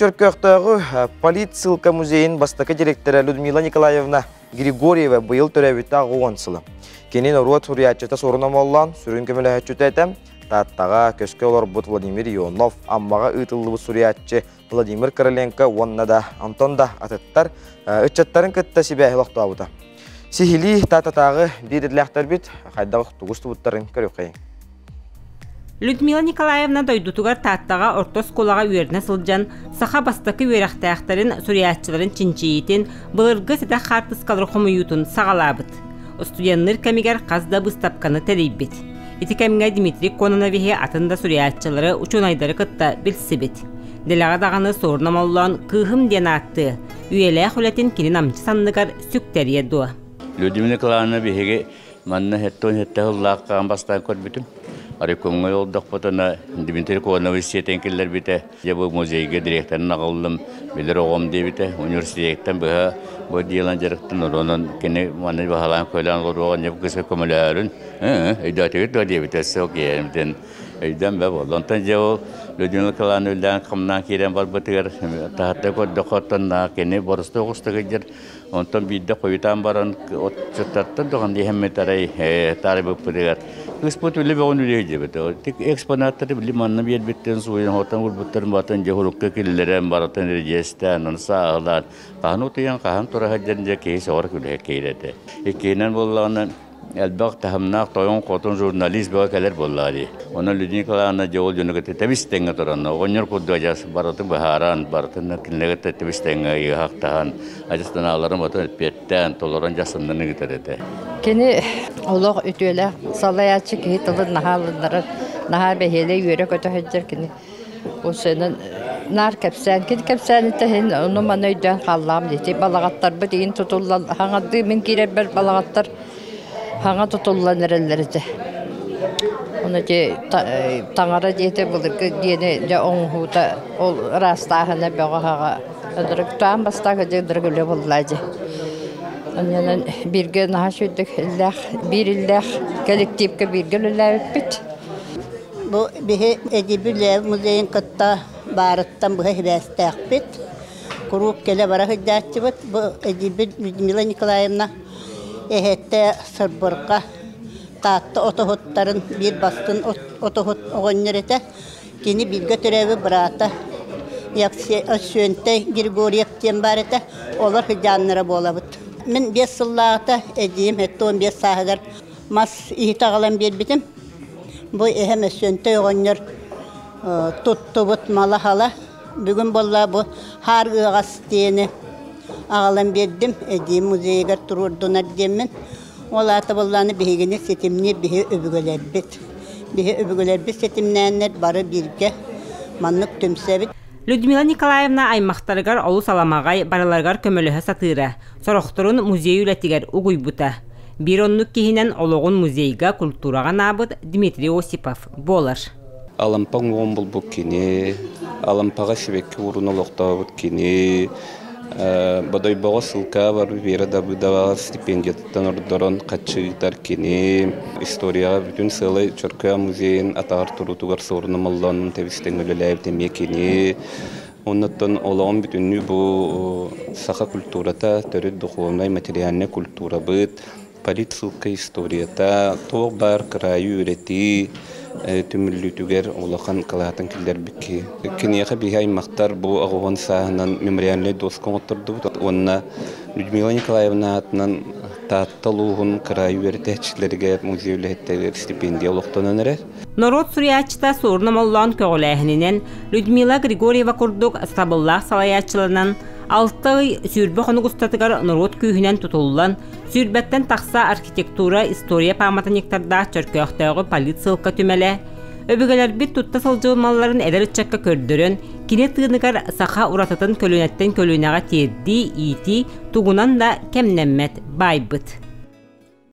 Чөркөөхтөөҕү Политсыылка музейын бастакы директора Людмила Николаевна Григорьева быйыл төрөөбүтэ 80 сыла. Кини норуот суруйааччыта Суорун Омоллоон сүрүн көмөлөһөөччүтэ этэ. Тааттаҕа көскө олорбут Владимир Ионов, Аммаҕа ыытыллыбыт суруйааччы Владимир Короленко уонна да онтон да атыттар ыччаттарын кытта сибээһи олохтообута. Сиһилии Тааттатааҕы биир идэлээхтэрбит хайдах тугу устубуттарын көрүөххэйиҥ. Людмила Николаевна дойдутугар Тааттаҕа орто оскуолаҕа үөрэнэ сылдьан, саха бастакы үөрэхтээхтэрин, суруйааччыларын чинчийиитин, былыргы сэдэх хаартыскалары хомуйуутун саҕалаабыт. Студенныыр кэмигэр хас да быыстапканы тэрийбит. Ити кэмҥэ Дмитрий Кононовиһы атын да суруйааччылары, учуонайдары кытта билсибит. Дэлэҕэ даҕаны Суорун Омоллоон «Кыыһым» диэн ааттыы, үйэлээх үлэтин кини намчы санныгар сүктэриэ дуо? Людмила Николаевна биһиги Манна 77 сыллаахха бастаан көрбүтүм. Райкомҥа олордохпутуна Дмитрий Кононович сиэтэн киллэрбитэ. Дьэ бу музейга директорын аҕаллым, билэр оҕом диэбитэ. Университеттан быһа бу дьыалан дьарыктан онон кини манна баһылаан көөлөөн олоруоҕа дьэ кыыска көмөлөһөрүн өйдөөтүгүт дуо диэбитэ. Өссө киһи өйдөөн бэ буолла. Онтон дьэ ол Людмила Николаевна үлэлээн хамнаан киирэн барбытыгар таһырдьа көрдөххө оттон кини боростуой оҕустук сылдьар. Онтон биирдэ хойутаан баран отчуттартан даҕаны иһэммит арай таарыйбыппытыгар кыыспыт үлэ бөҕөнү үлэһийдибит. Экспонаттары били манна биэрбиттэрин суруйан хотон урбуттарын батын дьэ урукка киллэрэн барытын реестээн ону сааһылаан хаһан утуйан хаһан тура сылдьан дьэ киһи сөҕөр күлүһэ киирэтэ. Иккиһинэн буоллаҕына элбэх таһымнаах тойон-хотун журналист бөҕө кэлэр буоллаҕа дии. Онон Людмила Николаевна дьэ ол дьону кытта тэбис-тэҥҥэ туран, оҕонньор курдук адьас барытын быһааран, барытын кинилэри кытта тэбис-тэҥҥэ ыйыһахтаһан, адьас санааларын батан эппиэттээн, толорон дьассаннан ыытар этэ. Кини олох үтүөлээх салайааччы киһи тылын наһаа ылыннарар, наһаа бэһиэлэй үөрэ-көтө сылдьар кини. Ол сыанан наар кэпсээн, кини кэпсээниттэн иһин ону-маны өйдөөн хааллаҕым дии. Балаҕаттарбыт иһин тутуллан, хаҥардыы мин киирэрбэр балаҕаттар хаҥа тутуллан эрэллэр этэ. Ону ити таҥара дьиэтэ былыргы диэни дьэ оҥоһуута ол ыраастааһына бөҕө хаҕа ынырыктаан бастакы дьэ ынырык үлэ буолла дьэ. Онньонон бииргэ наһаа үчүгдүк иллээх, биир иллээх коллективка бииргэ үлэлээбиппит. Бу биһи Эдиби музейын кытта баарыттан быһа сибээстээхпит. Куруук кэлэ-бара сылдьааччыбыт. Бу Эдиби Людмила Николаевна эһэтэ Сырбырҕа Таатта отоһуттарын биир бастын отоһут оҕонньор этэ. Кини бииргэ төрөөбүт быраата Өссүөнтэй Григорьев диэн баар этэ. Олор сыдьааннара буолабыт. Мин 5 сыллааҕыта эдьиийим 75 сааһыгар мас иһит аҕалан биэрбитим. Бу эһэм Өссүөнтэй оҕонньор туттубут мала-хала. Бүгүн буолла бу хаар ыаҕас диэни аҕалан биэрдим. Эдьиийим музейыгар туруордунар диэммин. Ол аата буоллаҕына биһигини ситимниир биһи өбүгэлэрбит. Биһи өбүгэлэрбит ситимнээннэр бары бииргэ маннык түмсэбит. Людмила Николаевна аймахтарыгар олус аламаҕай, барыларыгар көмөлөһө сатыыра, сорохторун музей үлэтигэр угуйбута. Биир оннук киһинэн олоҕун музейга, культураҕа анаабыт Дмитрий Осипов буолар. Алампа уҥуоҕун булбут кини, Алампаҕа сибэкки уурун олохтообут кини, Бодойбоҕо ссылкаҕа барбыт Вера Давыдоваҕа стипендиятыттан ордорон хаччы ыытар кини, историяҕа бүтүн сыалай Чөркөөх музейын атаҕар туруутугар суоруна моллоонун тэбис-тэҥҥэ үлэлээбит эмиэ кини. Оннуттан олоҕум бүтүннүү бу саха культурата, төрүт духовнай, материальнай культурабыт, политсыылка историята, туох баар кыраайы үөрэтии түмүллүүтүгэр улахан кылаатын киллэрбит киһи. Киниэхэ биһи аймахтар бу 80 сааһынан мемориальнай доска оҥоттордубут уонна Людмила Николаевна аатынан Таатта улууһун кыраайы үөрэтээччилэригэр музей үлэһиттэригэр стипендия олохтонон эрэр. Норуот суруйааччыта Суорун Омоллоон көҕүлээһининэн Людмила Григорьева курдук сатабыллаах салайааччыларынан 6 ый 20 хонук устатыгар норуот күүһүнэн тутуллан, сүүрбэттэн тахса архитектура, история пааматынньыктардаах Чөркөөхтөөҕү политсыылка түмэлэ, өбүгэлэрбит тутта сылдьыбыт малларын эдэр ыччакка көрдөрөн, кини тыыныгар саха уратытын көлүөнэттэн көлүөнэҕэ тиэрдии, иитии тугунан да кэмнэммэт баайбыт.